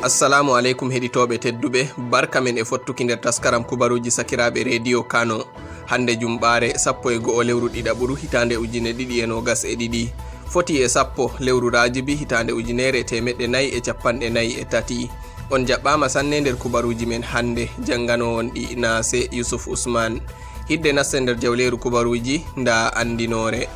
Assalamu aleykum heɗitoɓe tedduɓe, barka men e fottuki nder taskaram kubaruji sakiraɓe Radio Kano. Hande jumɓare 11 lewru ɗiɗaɓuru hitande 2022, foti e 10 lewru rajibi hitande 1443. On jaɓɓama sanne nder kubaruji men hande. Janganowon ɗi nase Yousuf Ousmane. Hidde naste nder jawleru kubaruji, nda andinore.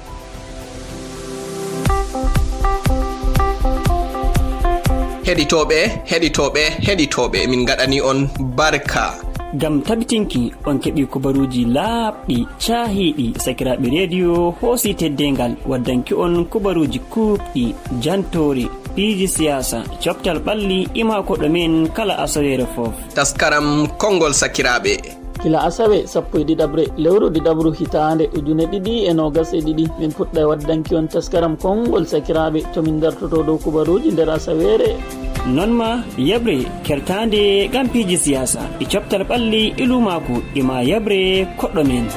Heɗitoɓe, heɗitoɓe, heɗitoɓe, min gaɗani on barka. Gam tabitinki on keeɓi kubaruji laaɓɗi caahiɗi, sakiraɓe radio hoosi teddengal waddanki on kubaruji kuuɓɗi, jantore piiji siyasa, coftal ɓalli, ima koɗo men kala asawere foof. Taskaram konngol sakiraɓe. Kila asawe 11 lewru ɗiɗaɓru hitande 2022, min puɗɗa e waddanki on taskaram konngol sakiraɓe, tomin dartoto dow kubaruji nder asawere. Non ma yeɓre kertande gam piiji siyasa e coftal ɓalli, ilumako, ima yeɓre koɗɗo men.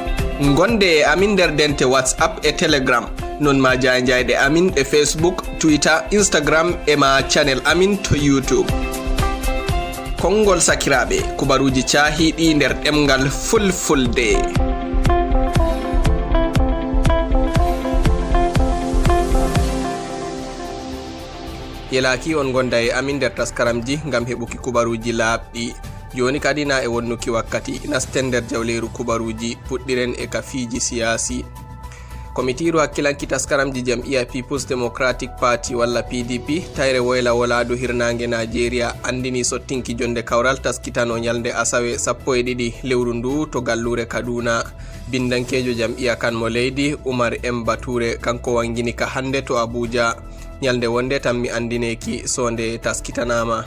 Gonde amin nder dente WhatsApp e Telegram, non ma jayjayɗe amin ɗe Facebook, Twitter, Instagram e ma channel amin to YouTube. Konngol sakiraɓe, kubaruji cahiɗi nder ɗemgal Fulfulde. Yelaki on gonda e amin nder taskaramji gam heɓuki kubaruji laaɓɗi. Joni kadi na e wonnuki wakkati nasten nder jawleru kubaruji, puɗɗiren e kafiji siyasi. Komitiru hakkilanki taskaramji jam'iya Peoples Democratic Party walla PDP tayre woyla woladu hirnange Nigeria andini sottinki jonde kawral taskitano ñalde asawe 12 lewru ndu to gallure Kaduna. Bindankejo jam'iya kan mo leydi Oumar M Batoure kanko wangini ka hande to Abuja. Ñalde wonde tan mi andineki sonde taskitanama.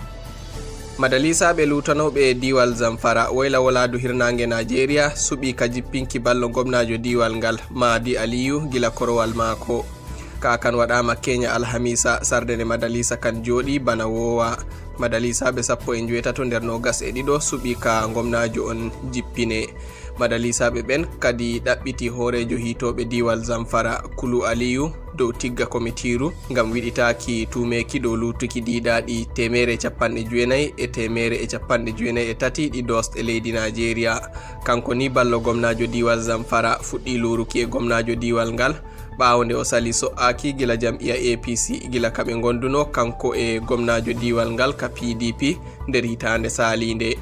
Madalisaɓe lutanoɓe diwal Zamfara woyla woladu hirnange Nigeria suɓi ka jippinki ballo gomnajo diwal ngal Madi Aliyu gila korowal maako. Ka kan waɗama Kenya alhamisa sardene madalisa kan jooɗi bana wowa. Madalisaɓe 18 nder 22 suɓi ka gomnajo on jippine. Madalisaɓe ɓen kadi ɗaɓɓiti hoorejo hitoɓe diwal Zamfara Kulu Aliyu dow tigga komitiru gam wiɗitaki tumeki dow lutuki didaɗi 193 e 193 ɗi dosɗe leydi Nigeria. Kanko ni ballo gomnajo diwal Zamfara fuɗɗi luruki e gomnajo diwal ngal ɓawo nde o sali so'aki gila jam'iya APC gila kaɓe gonduno kanko e gomnajo diwal ngal ka PDP nder hitande salinde.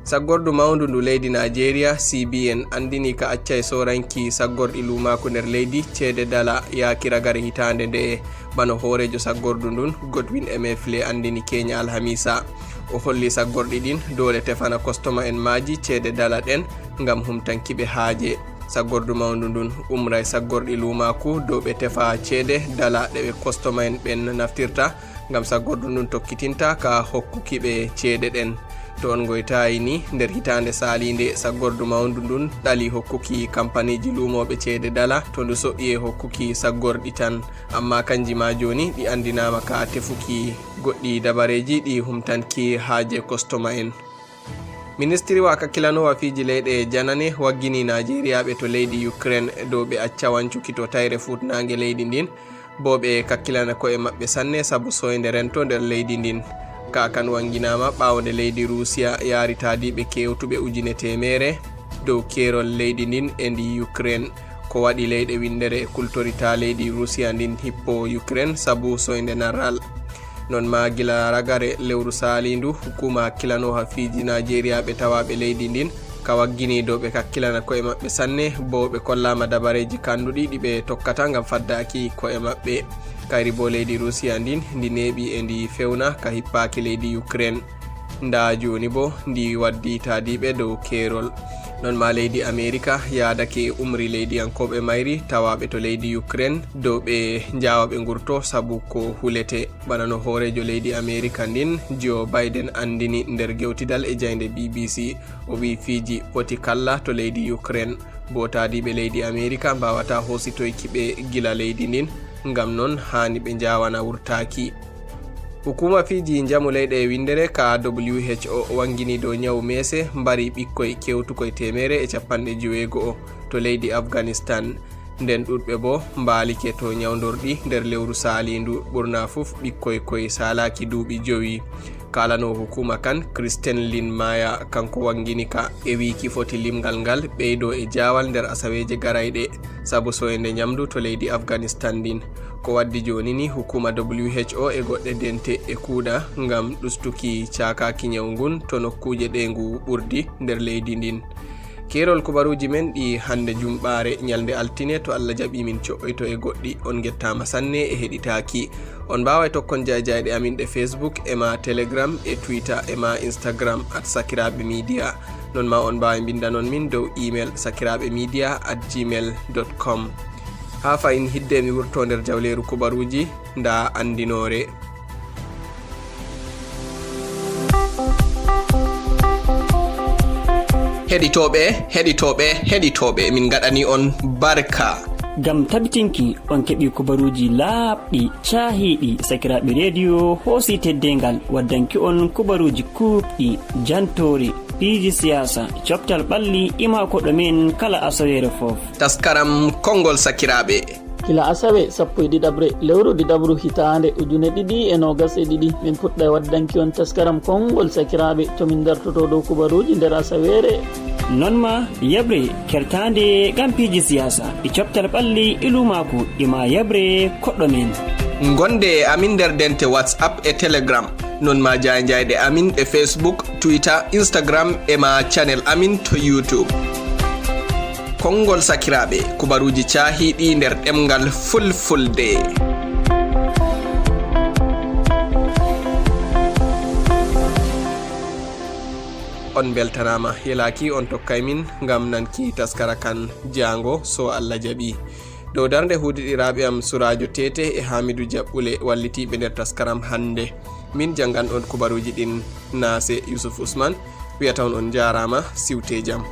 Saggordu mawndu ndu leydi Nigeria CBN andini ka accay soranki saggorɗi lumako nder leydi ceede dala yaaki ragare hitande nde, bano hoorejo saggordu ndun Godwin Emefiele andini Kenya alhamisa. O holli saggorɗi ɗin dole tefana costoma en maji ceede dala ɗen gam humtankiɓe haaje. Saggordu mawndu ndun umray saggorɗi lumaku dow ɓe tefa ceede dala ɗe ɓe costoma en ɓen naftirta gam saggordu ndun tokkitinta ka hokkukiɓe ceede ɗen. To on goytayi ni nder hitande salinde, saggordu mawndu ndun ɗali hokkuki kampaniji lumoɓe ceede dala to ndu so'i e hokkuki saggorɗi tan, amma kanji ma joni ɗi andinama ka tefuki goɗɗi dabareji ɗi humtanki haaje costoma en. Ministry wa kakkilanowa fiiji leyɗe janane waggini Nigériaɓe to leydi Ukraine dow ɓe acca wancuki to tayre futnage leydi ndin, bo ɓe kakkilana koye maɓɓe sanne saabu soyde rento nder leydi ndin. Ka kan wanginama ɓawde leydi Russia yaari tadiɓe kewtuɓe 100 dow kerol leydi ndin e ndi Ukraine, ko waɗi leyɗe windere e kultorita leydi Russia ndin hippo Ukraine saabu soyde narral. Non ma gila ragare lewru salindu, hukuma hakkilano ha fiiji Nigeria ɓe tawaɓe leydi ndin ka waggini dow ɓe kakkilana koye maɓɓe sanne, bo ɓe kollama dabareji kanduɗi ɗi ɓe tokkata gam faddaki koye maɓɓe. Kayri bo leydi Russia ndin ndi neeɓi e ndi fewna ka hippaki leydi Ukraine, nda joni bo ndi waddi tadiɓe dow kerol. Non ma leydi America yadake umri leydiyankoɓe mayri tawaɓe to leydi Ukraine dow ɓe jawa ɓe gurto saabu ko hulete, bana no hoorejo leydi America ndin Joe Biden andini nder gewtidal e jayde BBC. O wi fiiji poti kalla to leydi Ukraine, bo tadiɓe leydi America mbawata hositoykiɓe gila leydi ndin, gam noon hani ɓe jawana wurtaki. Hukuma fiji jamu leyɗe windere ka WHO wangini dow ñawu mese mbari ɓikkoy kewtukoy 190 to leydi Afghanistan, nden ɗuɗɓe bo mbalike to ñawdorɗi nder lewru salindu, ɓurna fuf ɓikkoy koye salaki duuɓi 5. Kalano hukuma kan Christin Linmaya kanko wangini ka e wiki foti limgal ngal ɓeydo e jawal nder asaweje garayɗe saabu soyde ñamdu to leydi Afghanistan ndin. Ko waddi joni ni hukuma WHO e goɗɗe dente e kuuɗa ngam ɗustuki cakaki ñaw ngun to nokkuje ɗe ngu ɓurdi nder leydi ndin. Kerol kubaruji men ɗi hande jumɓare ñalde altine, to Allah jaaɓi min co'oyto e goɗɗi. On gettama sanne e heɗitaki. On mbawai tokkon jayjayɗe amin ɗe Facebook e ma Telegram e Twitter e ma Instagram @sakiraɓemedia. Non ma on mbawi bindanon min dow email sakiraɓemedia@gmail com. Ha fayin hidde mi wurto nder jawleru kubaruji nda andinore. Heɗitoɓe, heɗitoɓe, heɗitoɓe, min gaɗani on barka. Gam tabitinki on keeɓi kubaruji laaɓɗi cahiɗi, sakiraɓe radio hoosi teddengal waddanki on kubaruji kuɓɗi, jantore piiji siyasa, coftal ɓalli, ima koɗo men kala asawere foof. Taskaram konngol sakiraɓe. Kila asawe 11 lewru ɗiɗaɓru hitande 2022, min puɗɗa e waddanki on taskaram konngol sakiraɓe, tomin dartoto dow kubaruji nder asawere. Non ma yeɓre kertande gampiiji siyasa e coftal ɓalli, ilumako ima yeɓre koɗɗo men. Gonde amin nder dente WhatsApp e Telegram, non ma jayjayɗe amin e Facebook, Twitter, Instagram e ma channel amin to YouTube konngol sakiraɓe, kubaruji cahiɗi nder ɗemgal Fulfulde. On beltanama yelaki on tokkay min gam nanki taskara kan jango, so Allah jaaɓi. Dow darde hudiɗiraɓe am Surajo Tete e Hamidou Jaɓɓule wallitiɓe nder taskaram hande, min jangan on kubaruji ɗin, Nase Yousuf Ousmane wiyata on, on jarama, siwte jaam.